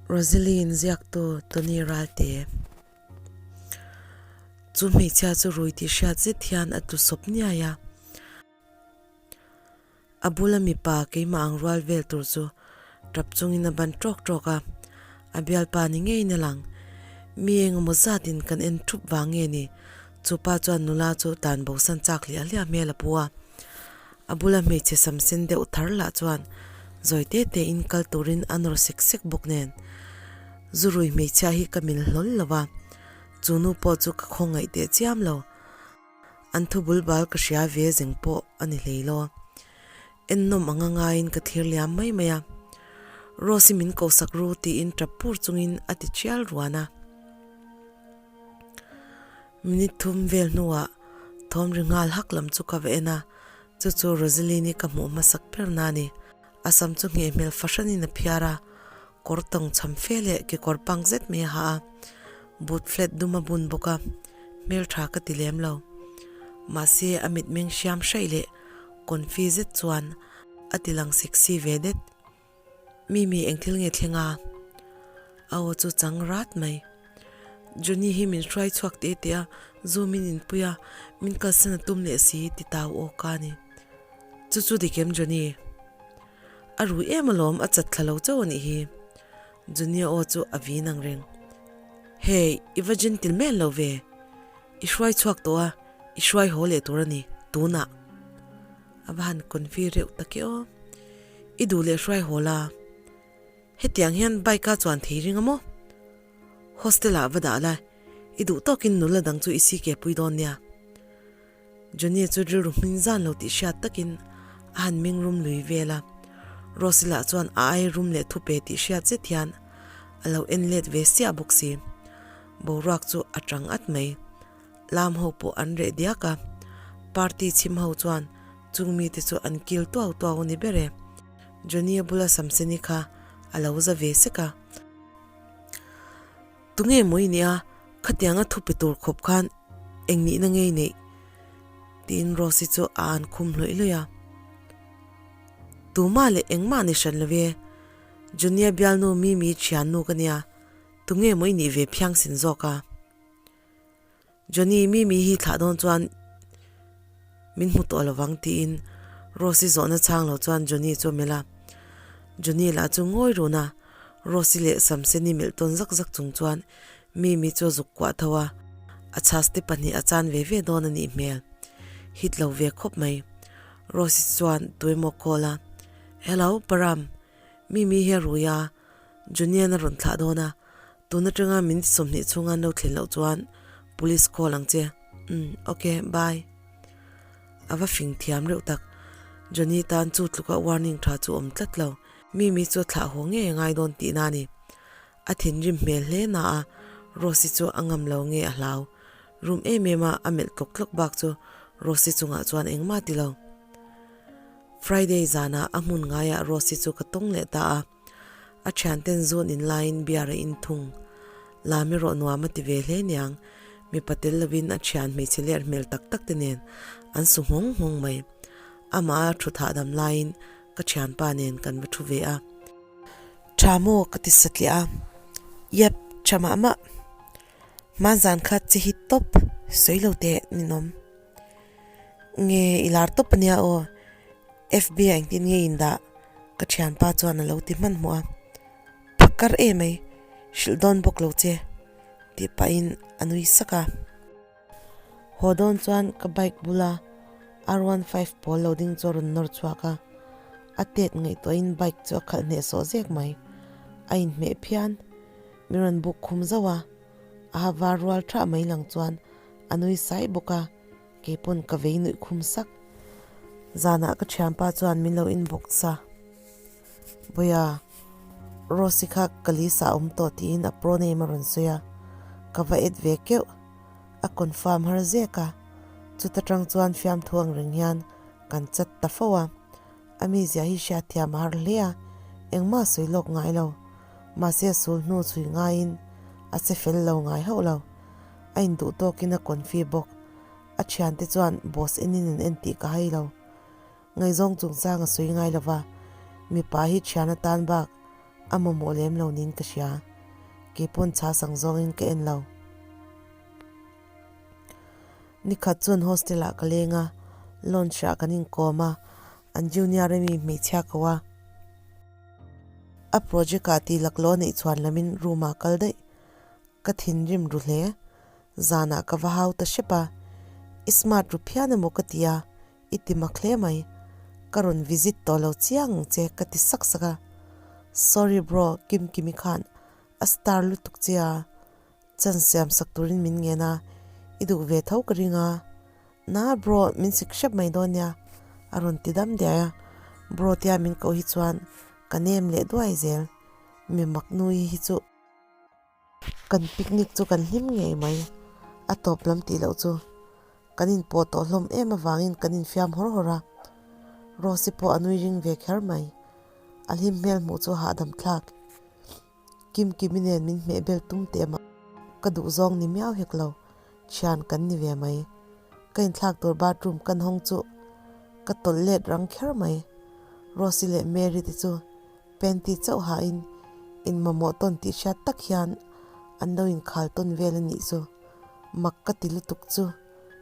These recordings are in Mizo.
Rosaline ziaktu Tony Ralte chu hmeichhia chu rui tih hriat zet hian a tlu sawp niai a. A bula mipa keimah ang rual vel tur chu tap chungin a ban tawk tawk a, a bialpa ni ngeiin a lang. Mi engemaw zatin kan en thup vang nge ni? Chu pa chuan nula chu tan bosan chak hliah hliah hmel a pu a. A bula hmeichhe sam sen deuh thar lah chuan zawi te te in kal turin a nawr sek sek bawk nen. Zurui hmeichhia hi ka mil hlawl lo va, chu nu pawh chu ka khawngaih teh chiam lo. An thu bul bal ka hria ve zeng pawh a ni hlei lo. Ennawm anga ngaiin ka thlir liam mai mai a. Rose-i min ko sak ru tiin tap pur chungin a ti chial ruan a. Minute thum vel hnuah thawm ri nghal hak lam chu ka va en a, chu chu Rosaline-i ka hmuh hmasak ber na a ni. A sam chu ngheh hmel fahranin a phiar a, kawr tawng cham fe leh kekawr pang zet mai a ha a, boot flat dum a bun bawk a, hmeltha ka ti lem lo. Mahse a mitmeng hriam hraih leh confi zet chuan a ti lang sexy ve det. Mimi eng thil nge thleng a? A aw chu chang rat mai. Johnny hi min hruai chhuak teh teh a, zu min inpui a, min kalsan a tum leh si ti tau aw ka ni. Chu chu dik em Johnny? A rui em alawm a chat thla lo chauh a nih hi. Johnny aw chu a vin ang reng. Hey, i va gentle mel lo ve. I hruai chhuak tawh a, i hruai haw leh tur a ni, tunah. A va han confi reuh tak e aw. I duh leh hruai haw la. Hetiang hian bike a chuan thei ring a maw? Hostel ah va dah la, i duh tawkin nula dang chu i si ke pui dawn nia. Johnny chu rilru hmin zan lo tih hriat takin a han ming rum lui vel a, Rosy lah chuan a ai rum leh thu pe tih hriat zet hian a lo en let ve siah bawk si. Boruak chu a tang at mai. Lam ho pawh an reh diak a, party chhim ho chuan chung mite chu an kil tuau tuau a ni ber e. Johnny-a bula Samseni kha a lo za ve sek a. Tunge maw i nia, khatianga thu pe tur khawp khan eng nihna ngei neih? tiin Rose-i chu a an khum hlawih hlawih a. Tumah leh engmah ni hran lo e, Junior bialnu Mimi thiannu ka nia, tunge maw i nih ve phiangsin zawk a? Johnny, Mimi hi thlah dawn chuan min hmu tawh lovang tiin Rose-i zawhna chhang lo chuan Johnny chu a melh a. Johnny lah chu ngawi run a, Rose-i leh Samseni melh tawn zak zak chung chuan Mimi chu a zuk kuah tho a, a chhas te pahnih a chan ve ve dawn a nih hmel. Hit lo ve khawp mai. Rose-i chuan tuemaw call a, Hello, Param, Mimi hi a rui a, Johnny-a'n a rawn thlah dawn a, Tun atanga minute 20 chhunga an lo thlen loh chuan police call ang che. Umm, ok, bye. A va fing thiam reuh tak. Johnny tan chu tluka warning tha chu awm tlat lo. Mimi chu a thlah haw ngei a ngai dawn tihna a ni. A thinrim hmel hle na a, Rose-i chu a ngam lo nge a hlau. Rum em em a a melh tlawk tlawk bak chu Rose-i chungah chuan engmah ti lo. Friday zanah a hmun ngaiah Rose-i chu ka tawng leh ta a. A thianten zun in laiin beer a in thung. Lam erawh nuam a ti ve hle niang. Mipa tel lovin a thian hmeichhe ler hmel tak tak te nen an su nghawng nghawng mai. Amah a thu thahdam laiin ka thianpa nen kan va thu ve a. Tha maw ka ti satliah a. Yep, tha mah mah. Hmanzan kha chi hi tawp sawi lo teh ninawm. Nge i lar tawp ania aw. FB ah engtin nge in dah? Ka thianpa chuan a lo ti hmanhmawh a. Phakar e mai, hrilh dawn bawk lo che tih pahin a nui sak a. Haw dawn chuan ka bike bula R15 pawl lo ding chu a rawn nawr chhuak a. A tet ngaihtuahin bike chu a khalh hnehsawh zek mai. A inhmeh phian. Mi rawn buk khum zauh a, a ha var rual thah mai lang chuan a nui sai bawk a. Keipawn ka vei nuih khum sak. Zanah ka thianpa chuan min lo inbox a. Vawiah Rose-i kha ka list ah a awm tawh tiin a proname a rawn sawi a, ka va add ve keuh. A confirm har zek a, chuta tang chuan fiamthu ang reng hian kan chat ta fo a. A mizia hi hriatthiam a har hle a, engmah sawi lawk ngai lo. Mahse a sul hnu chhui ngaiin a che fel lo ngai hauh lo. A induh tawkin a confi bawk. A thiante chuan boss enin an en tih ka hai lo. Ngaihzawng chungchang a sawi ngai lova, mipa hi thian atan bak A mamawh lem lo niin ka hria. Keipawn chhas ang zawngin ka en lo. Nikhat chuan hostel ah ka leng a, lounge ah kan inkawm a, an junior ami hmeichhia ko a. A project ah tih laklawh neih chhuan lamin room ah kal daih. Ka thinrim ru hle. Zanah ka va hau ta hrep a, I smart ru phian emaw ka ti a, i ti mak hle mai. Ka rawn visit tawh lo chiang ang che ka ti sak sak a. Sorry bro, Kimkimi khan a star lutuk che a, chan siam sak turin min ngen a, i duh ve tho ka ring a. Na bro, min sik hrep mai dawn nia, a rawn ti dam diai a. Bro tia min koh hi chuan ka nem leh duai zel, mi mak nui hi chu. Kan picnic chu kan hlim ngei mai, a tawp lam tih loh chu kan inpawh tawh hlawm em avangin kan infiam hawr hawr a, Rose-i pawh a nui ring ve kher mai, a hlim hmel hmuh chu a hahdam thlak. Kimkimi nen min hmeh bel tum teh mah ka duh zawng ni miau hek lo, thian kan ni ve mai. Ka inthlak tur bathroom kan hawng chu ka tawlh let rang kher mai, Rose-i leh Mary te chu Panty chauh hain in mamawh tawn tih hriat tak hian an lo inkhal tawn vel a nih chu. Mak ka ti lutuk chu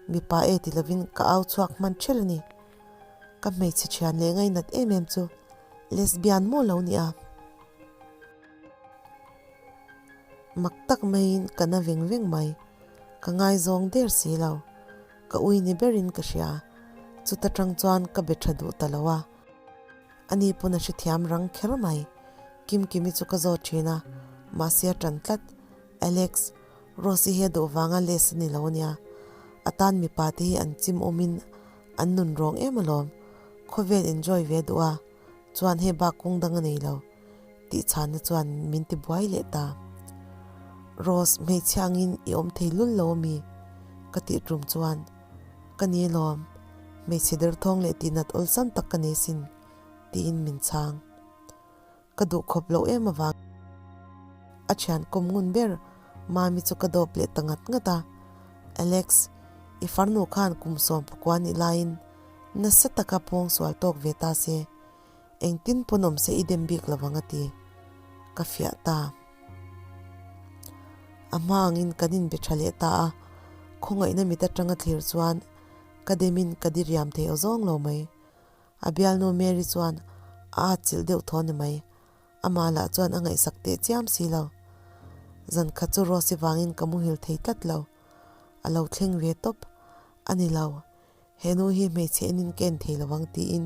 mipa e ti lovin ka au chhuak hman ṭhelh a ni. Ka hmeichhe ṭhian leh ngainat em em chu lesbian maw lo ni a. Mak tak maiin ka na veng veng mai. Ka ngaizawng der si lo. Ka ui ni berin ka hria. Chuta ṭang chuan ka be ṭha duh ta lo a. Ani pawn a hrethiam rang kher mai. Kimkimi chu ka zawt thin a, mahse a tan tlat. Alex, Rose-i hi a duh vanga les a ni lo ania. A tan mipa te hi an chim awmin an nun rawng em alawm. Khawvel enjoy ve duh a, chuan hei bak kawng dang a nei lo. Tih chhanna chuan min ti buai leh ta. Rose, hmeichhia angin i awm thei lul lo ami? Ka tih tum chuan. Ka ni lawm, hmeichhe derthawng leh tihnat awlsam tak ka nei sin, tiin min chhang. Ka duh khawp loh em avang a thian kawm ngun ber Mami chu ka dawp leh ta ngat ngat a, Alex, i farnu khan kum 19 nih laiin nasa taka pawngsual tawk ve ta se, engtin pawn awm se i dem bik lovang a ti. Ka fiah ta. A hma angin kan inbe tha leh ta a, khawngaihna mit atanga thlir chuan ka demin ka diriam thei aw zawng lo mai. A bialnu Mary chuan a atchilh deuh thaw ni mai, amah lah chuan a ngaihsak teh chiam si lo. Zan khat chu Rose-i vangin ka muhil thei tlat lo. A lo thleng ve tawp a ni lo. He nu hi hmeichhe enin ka en thei lo ang tiin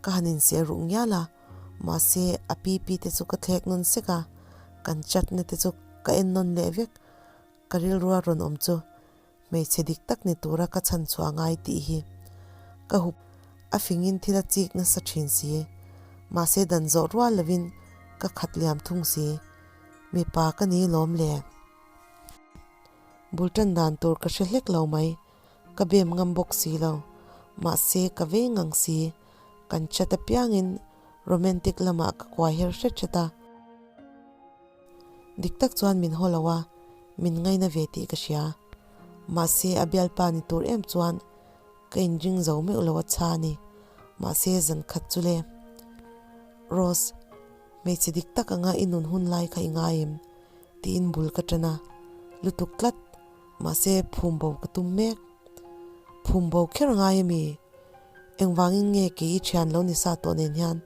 ka han insiah ruh ngial a, mahse a pipi te chu ka thlek nawn sek a, kan chat na te chu ka en nawn leh vek. Ka rilrua rawn awm chu hmeichhe dik tak ni tura ka chhan chhuah ngai tih hi ka hup a fingin thil a chik nasa thin si, mahse dan zawh rual lovin ka khat liam thung si. Mipa ka ni lawm le. Bul tan dan tur ka hre hlek lo mai. Ka bem ngam bawk si lo. Mahse, ka vei ngang si. Kan chat apiangin romantic lamah ka kuai her hret hret a. Dik tak chuan min haw lo a, min ngaina ve tih ka hria. Mahse, a bialpa ni tur em chuan ka inring zo meuh lo a chha a ni. Mahse, zan khat chu le. Rose, hmeichhe dik tak anga i nun hun lai kha i ngai em? Tiin bul ka tan a. Lutuk tlat. Mahse, phum bo ka tum mek. Phum bo kher ngai ami? Engvangin nge kei i thian lo ni sa tawh nen hian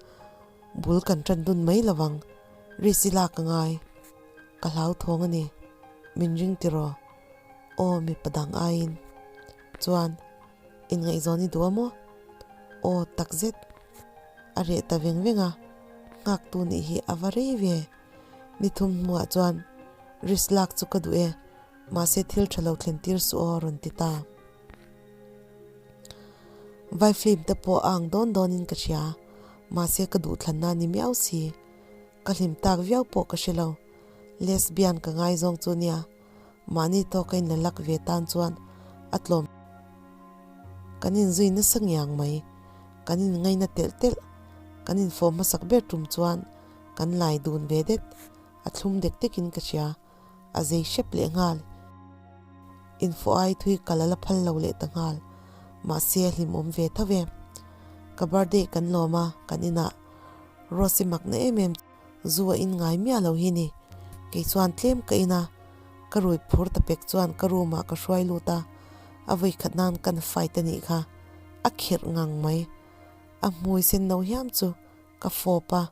bul kan tan dun mai lovang? Risk i lak a ngai. Ka hlauthawng a ni. Min ring tiraw? Aw, mipa dang aiin. Chuan, inngaihzawn i duh a maw? Aw, takzet. A reh ta veng veng a, nghaktu nih hi a va rei ve. Ni thum hnuah chuan risk lak chu ka duh e. Mahse thil tha lo thlen tir suh aw a rawn ti ta. Vai film te pawh a ang dawn dawn in ka hria, mahse ka duhthlanna a ni miau si. Ka hlim tak viau pawh ka hre lo. Lesbian ka ngaizawng chu nia, mahni tawka in la lak ve tan chuan a tlawm. Kan inzui nasa ngiang mai, kan inngaina telh telh, kan infawm hmasak ber tum chuan kan lai dun ve det, a thlum dek dekin ka hria. A zei hrep leh nghal. Info ai thui kal a la phal lo leh ta nghal. Mahse a hlimawm ve tho e. Ka birthday kan lawm a, kan inah Rose-i makna em em. Zu a in ngai miah lo hi ni. Kei chuan tlem ka in a, ka rui phur ta pek chuan ka room ah ka hruai lut a, a vawi khat nan kan fight a nih kha. A khirh ngang mai. A hmui sen no hiam chu ka fawp a,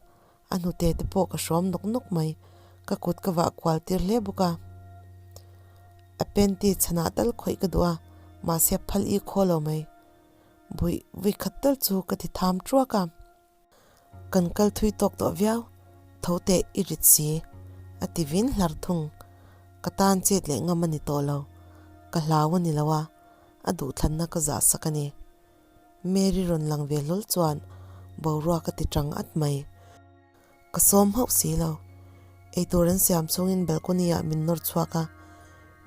a hnute te pawh ka hrawm nawk nawk mai. Ka kut ka vah kual tir hle bawk a. A panty chhanah tal khawih ka duh a, mahse a phal i khaw lo mai. Buih vui khat tal chu ka ti tham truak a. Kan kal thui tawk tawh viau, tho teh i rit si, a ti vin hlar thung. Ka tan chet leh ngam a ni tawh lo, ka hlau a ni lo a, a duhthlanna ka zah sak a ni. Mary rawn lang ve hlawl chuan boruak a ti tang at mai. Ka sawm hauh si lo. Eitur an siam chungin balcony ah min nawr chhuak a,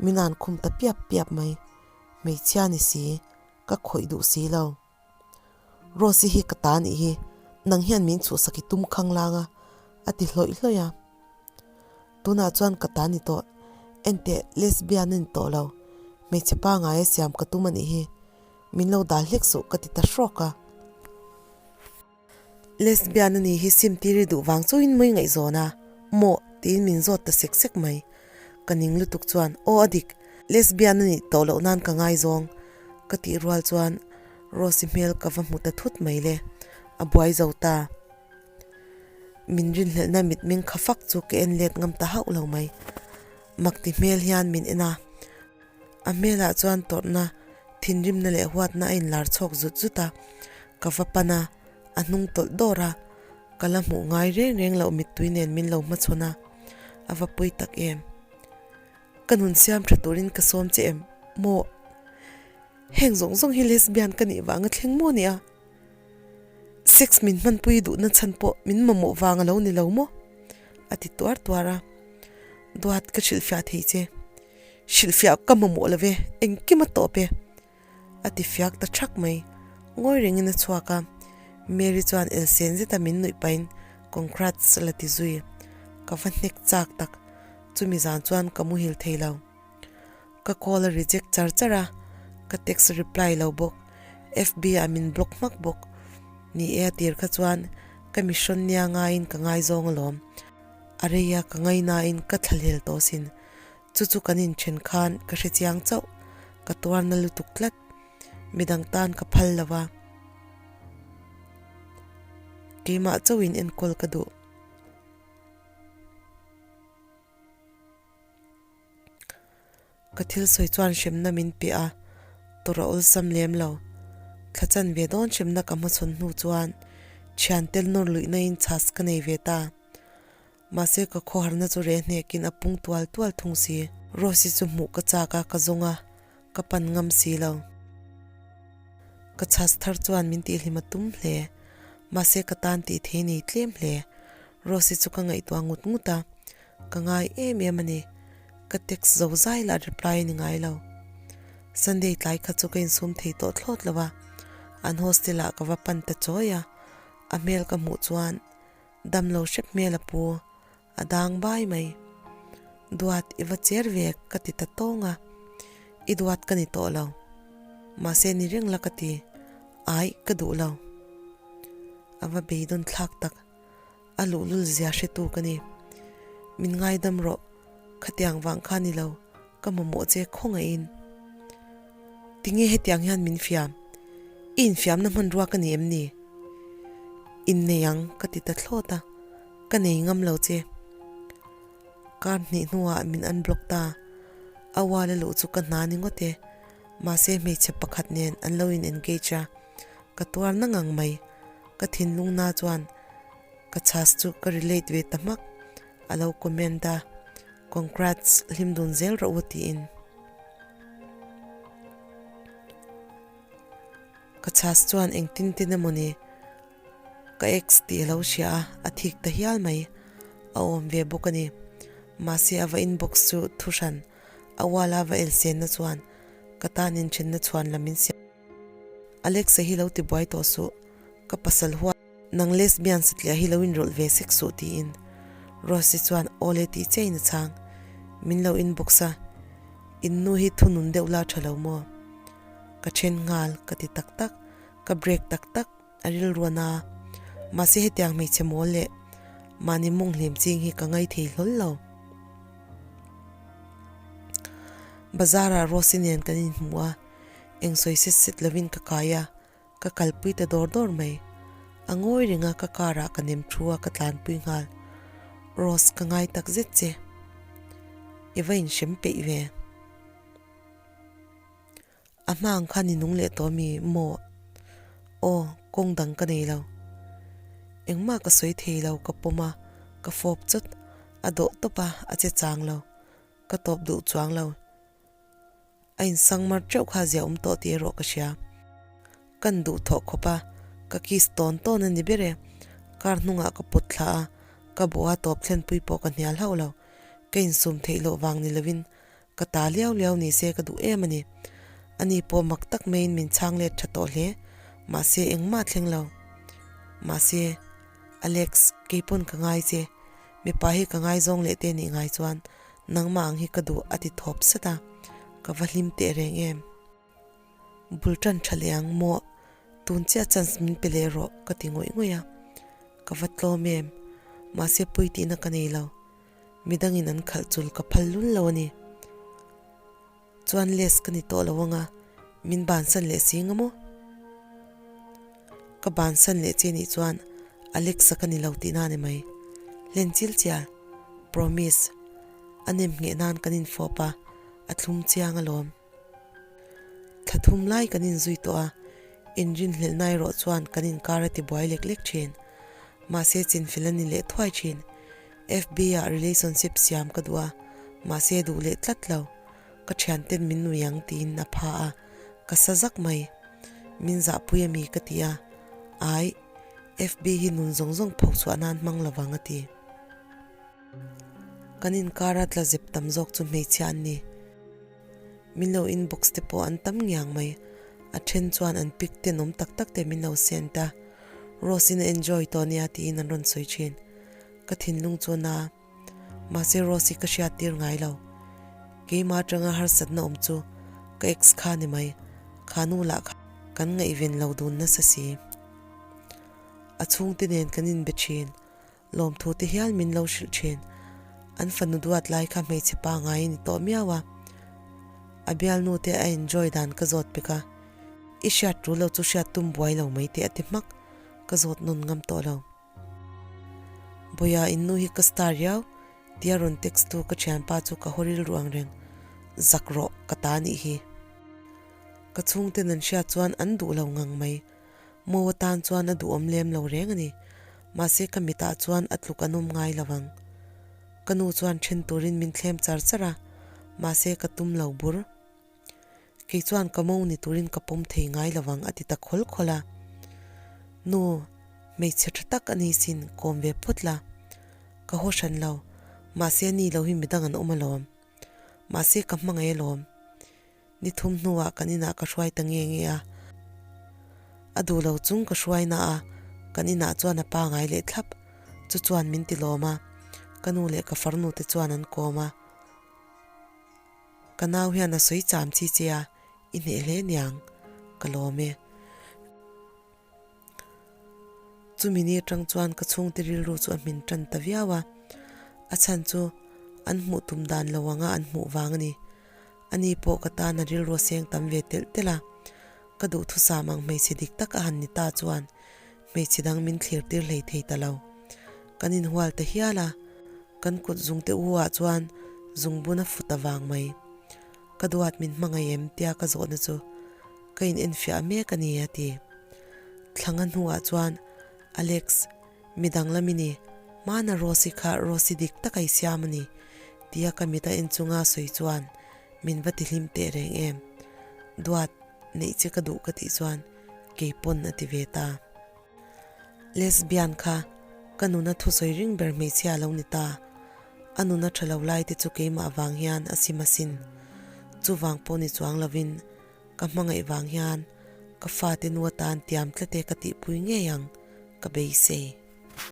min an khum ta piap piap mai. Hmeichhia ni si, ka khawih duh si lo. Rose-i hi ka ta nih hi, nang hian min chhuhsak i tum khang lang a, a ti hlawih hlawih a. Tunah chuan ka ta ni tawh, enteh lesbian a ni tawh lo, hmeichhe pangaia siam ka tum a nih hi, min lo dal hlek suh ka ti ta hrawk a. Lesbian a nih hi sim tir i duh vang chuhin mawi ngaihzawn a, maw? tiin min zawt ta sek sek mai. Ka ning lutuk chuan, Aw a dik, lesbian a nih tawh loh nan ka ngaizawng, ka tih rual chuan Rose-i hmel ka va hmu ta thut mai le, a buai zo ta. Min rinhlelhna mitmeng kha fak chu ka en let ngam ta hauh lo mai. Makti hmel hian min en a, a hmelah chuan tawrhna Thinrimna leh huatna a inlar chhawk zut zut a, ka va pan a, a hnung tawlh dawr a, ka la hmuh ngai reng reng loh mittui nen min lo hmachhawn a, a va pui tak em. Ka nun siam tha turin ka sawm che em maw? Heng zawng zawng hi lesbian ka nih vanga thleng maw nia? Sex min hmanpui duhna chhan pawh min mamawh vang a lo ni lo maw? A ti tuar tuar a, Duat ka hrilhfiah thei che. Hrilhfiah ka mamawh lo ve, engkim a tawp e. A ti fiak ta thak mai. Ngawi rengin a chhuak a, Mary chuan elsen zeta min nuih pahin Congrats a la ti zui. Ka va hnek chak tak, chumi zan chuan ka muhil thei lo. Ka call a reject char char a, ka text a reply lo bawk. FB ah min block hmak bawk. Ni e a tir kha chuan ka mihrawn nia ngaiin ka ngaizawng alawm. A rei a, ka ngainain ka thlahlel tawh sin. Chu chu kan inthen khan ka hre chiang chauh, ka tuarna lutuk tlat. Midang tan ka phal lo va, keimah chauhin enkawl ka duh. Ka thil sawi chuan hremna min pe a, tawrh a awlsam lem lo. Thla chan ve dawn hremna ka hmachhawn hnu chuan thiante nawr luihna in chhas ka nei ve ta. Mahse ka khawharna chu reh hnekin a pung tual tual thung si. Rose-i chu hmuh ka chak a, ka zawng a, ka pan ngam si lo. Ka chhas thar chuan min tihhlim a tum hle. Mahse ka tan tih thei nei tlem hle. Rose-i chu ka ngaihtuah ngut ngut a, ka ngai em em a ni. Ka text zo zai lah reply a ni ngai lo. Sunday tlai kha chu ka insum thei tawh thlawt lo a, an hostel ah ka va pan ta chawi a, a hmel ka hmuh chuan Dam lo hrep hmel a pu, a dang bai mai. Duat i va cher ve ka ti ta tawng a, i duat ka ni tawh lo. Mahse ni reng la ka ti, ai ka duh lo. A va beidawn thlak tak, a luhlul zia hretu ka ni. Min ngaidam rawh, khatiang vang kha ni lo, ka mamawh che khawngaihin. Tinge hetiang hian min fiam? I infiamna hmanrua ka ni em ni? Innei ang ka ti ta thlawt a, ka nei ngam lo che. Kar hnih hnuah min unblock ta. A wall a luh chu ka hna ni ngawt e. Mahse hmeichhe pakhat nen an lo in engage a, ka tuar na ngang mai. Ka thinlung na chuan ka chhas chu ka relate ve ta hmak. A lo comment a, Congrats hlim dun zel rawh u tiin. Ka chhas chuan engtin tin emaw ni ka ex tih a lo hria a, a thik ta hial mai. A awm ve bawk a ni. Mahse a va inbox chu thu hran a wall a va elsenna chuan ka tan inthenna chhuan lam in siam. Alexa hi lo ti buai tawh suh, ka pasal huat nang lesbian satliah hi lo inrawlh ve sek suh tiin Rose-i chuan awle tih chiahin a chhang. Min lo inbox a, in nu hi thunun deuh la tha lo maw? Ka then nghal ka ti tak tak, ka break tak tak a rilruan a, mahse hetiang hmeichhe mawl leh. Mahni mawng hlim ching hi ka ngai thei hlawl lo. Bazar ah Rosy nen kan inhmu a, eng sawi set set lovin ka kai a, ka kalpui ta dawr dawr mai. A ngawi reng a, ka car ah ka nem thu a, ka tlanpui nghal. Rose, ka ngai tak zet che. I va inhrem peih ve. A hma ang khan i nung leh tawh mi maw? Aw, kawng dang ka nei lo. Engmah ka sawi thei lo, ka pawm a, ka fawp chawt. A dawh tawp a, a che chang lo. Ka tawp duh chuang lo. A insang mar teuh kha zia awm tawh tih erawh ka hria. Kan duh thawh khawp a, ka kiss tawn tawn a ni ber e. Car hnungah ka pawt thla a, ka bawha tawp thlenpui pawh ka hnial hauh lo. Ka insum theih loh vang ni lovin Ka ta liau liau ni se ka duh em a ni. Ani pawh mak tak maiin min chhang let tha tawh hle. Mahse engmah thleng lo. Mahse, Alex, keipawn ka ngai che. Mipa hi ka ngaizawng leh te nih ngai chuan nangmah ang hi ka duh a ti thawp sat a. Ka va hlim teh reng em. Bul tan tha leh ang maw? Tun chiah chance min pe leh rawh ka ti ngawih ngawih a. Ka va tlawm em. Mahse pui tihna ka nei lo. Midangin an khalh chul ka phal lul lo a ni. Chuan les ka ni tawh lo anga min bansan leh si nga maw? Ka bansan leh che nih chuan Alexa ka ni lo tihna a ni mai. Hlen chil chial. Promise. A nem ngheh nan kan infawp a, a thlum chiang alawm. Thla thum lai kan inzui tawh a, inrinhlelhna erawh chuan kan inkar a tibuai lek lek thin. Mahse chinfel a ni leh thuai thin. FB ah relationship siam ka duh a, mahse duh leh tlat lo. Ka thianten min nui ang tiin a pha a, ka sa zak mai. Min zahpui ami ka ti a, Aih, FB hi nun zawng zawng phochhuah nan hmang lovang a ti. Kan inkara tla zep tam zawk chu hmeichhia an ni. Min lo inbox te pawh an tam ngiang mai. A then chuan an pic te nawm tak tak te min lo send a. Rose in a enjoy tawh nia tiin an rawn sawi thin. Ka thinlung chu a na. Mahse Rose hi ka hriat tir ngai lo. Keimah atanga harsatna awm chu ka ex kha ni mai. Kha nu lah kha kan ngaihven lo dun nasa si. A chhungte nen kan inbe thin. Lawmthu te hial min lo hrilh thin. An fanu duat lai kha hmeichhe pa ngai a ni tawh miau a. A bialnu te a enjoy dan ka zawt pek a. I hriat tul lo chu hriat tum buai lo mai teh a ti hmak. Ka zawt nawn ngam tawh lo. Bawia in nu hi ka star riau tia rawn text tu ka thianpa chu ka haw rilru ang reng. Zak rawh ka ta nih hi. Ka chhungten an hriat chuan an duh lo ngang mai. Mo atan chuan a duhawm lem lo reng a ni. Mahse ka mitah chuan a tluk an awm ngai lo ang. Ka nu chuan then turin min thlem char char a, mahse ka tum lo bur. Kei chuan ka mo ni turin ka pawm thei ngai lo ang a ti ta khawl khawl a. Nu, hmeichhe tha tak a ni sin, kawm ve phawt la. Ka haw hran lo, mahse ni lo hi midang an awm alawm. Mahse ka hmangaih alawm. Ni thum hnuah kan inah ka hruai ta nge nge a, a duh lo chung ka hruai na a, kan inah chuan a pangai leh thlap, chu chuan min ti lawm a, ka nu leh ka farnu te chuan an kawm a, ka nau hian a sawi cham chi che a, i hneh hle niang, ka lawm e. Chumi ni atang chuan ka chhungte rilru chu a hmin tan ta viau a, a chhan chu an hmuh tum dan lo anga an hmuh vang a ni. Ani pawh ka tan a rilru a seng tam ve telh telh a, ka duhthusam ang hmeichhe dik tak a han ni ta chuan hmeichhe dang min thlir tir hlei thei ta lo. Kan inhual ta hial a, kan kut zungte u ah chuan zungbun a fut avang mai. Ka duat min hmangaih em tia ka zawhna chu ka in enfiah mek a ni a ti. Thlanga hnuah chuan Alex, midang lam i ni, hmana Rosy kha Rosy dik tak a i siam a ni tia ka mit a en chunga sawi chuan min va ti hlim teh reng em. Duat, neih che ka duh ka tih chuan kei pawn a ti ve ta. Lesbian kha ka nuna thusawi ring ber hmeichhia a lo ni ta. A nuna tha lo lai te chu keimah vang hian a sim asin. Chuvang pawh ni chuang lovin ka hmangaih vang hian ka fate nu atan tiam tlat e ka tihpui ngei ang ka beisei.